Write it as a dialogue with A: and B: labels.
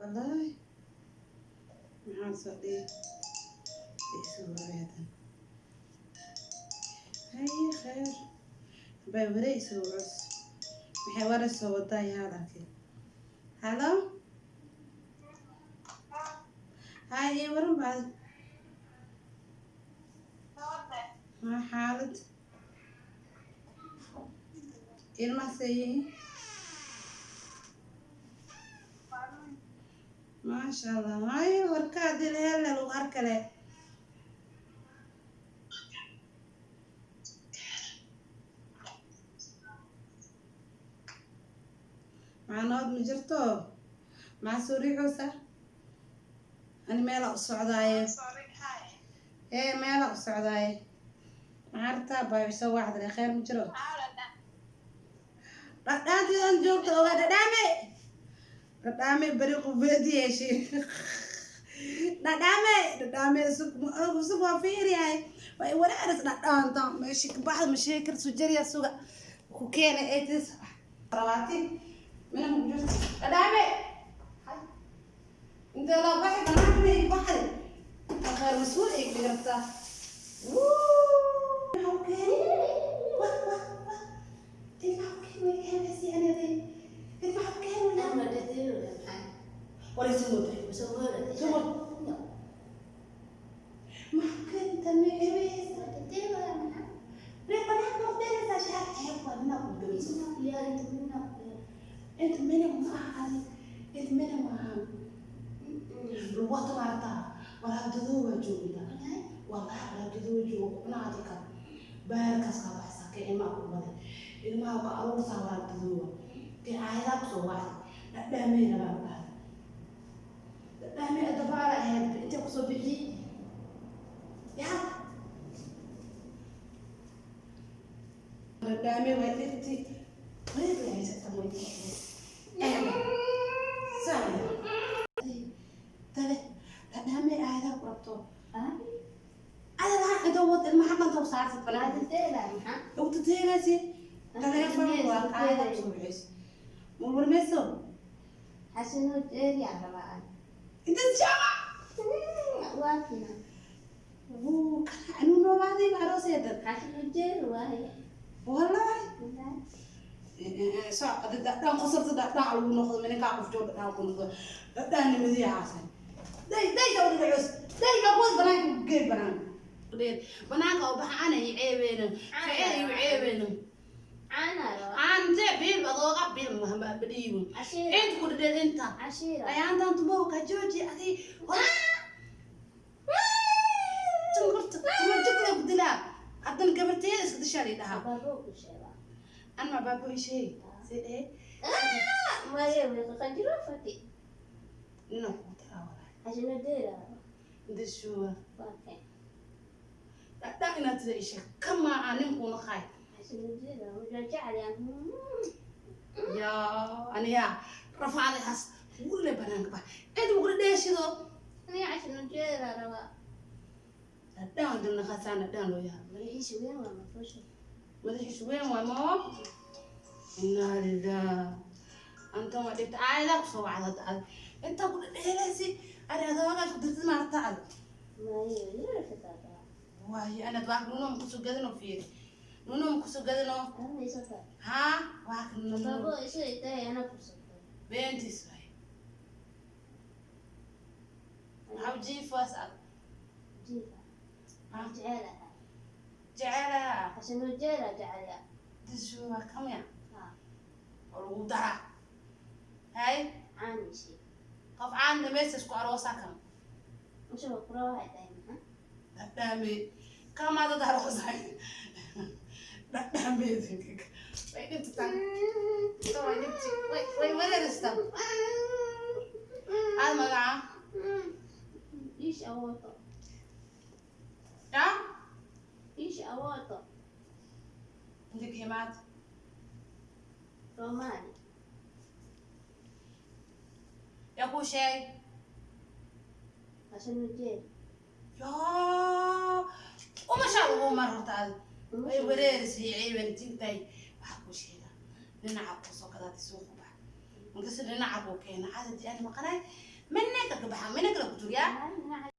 A: Wallaahi maxaan soo dhihi isoo wareedan. Haye, khayr bay wareysoo cus, maxay wara soo wadaa? Yaa arkay. Halo, hay, ii waran baad? Maa xaalad ilmaha yihiin? Maasha Allah. Hay, warka hadii la hele lagu arkale. Macnood ma jirto? Maxaa soo riixoosa? Ani meela u socdaaye ee meela u socdaaye. Maxaa rabtaa? Baa isoo wacdale, khayr ma jiro? Dhadhaantiidan joogta ogaa. Dhadhaame, dhadhaame, beri qubeed yeeshay. Dhadhaame, dhadhaame, sug sug, waa fiiriyahay, waa wareeris. Dhadhaanta meesha ka baxda ma sheegi karto. Sujariya suga ku keena eetis rawaati mina ma ku jirto. Dhadhaame, intee loo baxay? Banaanka ma ii baxday? Khayr mas-uul ay dhigartaa. Maxaa keenay? Wah wah wah, maxaa keenay? Maxaa keenay? War isugu sugo, maxaa keenta? Micibeysa ree banaanka waqtigeeda shaar ceeb waa mina ku geliso. Inta mina ma aha, inta mina ma aha. Luwata maartaa, waraabdadoo waa joogta. Wallahi waraabdadoo joogo cunaadi kar baarkaas ka baxsa ka ilmaha ku baday, ilmaha ka aruursaa. Waraabdadoowa kay caayadaa kusoo wacday. Dhadhaamay rabaa dhahday. Dhadhaamay adabaala ahayd intay kusoo bixiyey yaa dhadhaamay. Waa dhirti wareeg haysata way tale. Dhadhaamay aayadaa ku rabto ada laha intoo wad ilmaha dhanta u saartid banaanka ugu tateelaysi. Taleefon waa aayadaa kusoo bixiyso murmurmayso. Inta jama wuu kana anuu noobaaday arooseedan. Wallahi so dhadhaan qosarta dhadhaan lagu noqdo minankaa qof joog dhadhaan ku noqdo dhadhaan nimadiya haasan day day ka wada dhacos day ka kuwas banaanka geey banaanka banaanka oo baxa ana i ceebeeno ficil iu ceebeeno caante biil adooga biil badhiibo inta ku dhadheed inta ayaantan tumow ka jooji adi tunkurta tuma jugla ku dilaa. Haddana gabarteeda iska dishaa lii dhahaa anma baabo ii sheegi sidee nina kugu daraa walaahi dishuwa dhadhaan inaad tida ii sheeg kamaa ninkuuna qaay yaa aniyaa rafaaday has wurle banaanka ba cid ugula dheeshido dhadhaan dilna khasaan dhadhaan loo yahay madaxiisu weyn waa moo. Inaa lilah anta waa dhibta aayadaa kusoo wacda ad intaa ku dhadheelaysi ari adoogaa isku dirtid maarta ad waayo anad waa nuno ma kusoo gadino. Fiiri, nuno ma kusoo gadino. Haa, waa kan nuno beentiis waay. Maxaa jiifaas ad jecelaha dishu waa kamya oo lagu daraa. Hay, qof caan dhamaysta isku aroosaa kan dhadhaame kamaad dad aroosay dhadhaame way dhibta tan way dhibti way way wareeristaa. Aad magaca ya inta ka imaad? Yaa kuu sheegay? Yaa umashaa lagu mar horta adi way wareerisay ciiban tintay. Waxaa kuu sheegaa dhinaca kuu soo gadaatay suuqa bax markasta dhinaca kuu keena cadadii aan maqanay. Minanka ka baxa, minanka la ku juriyaa.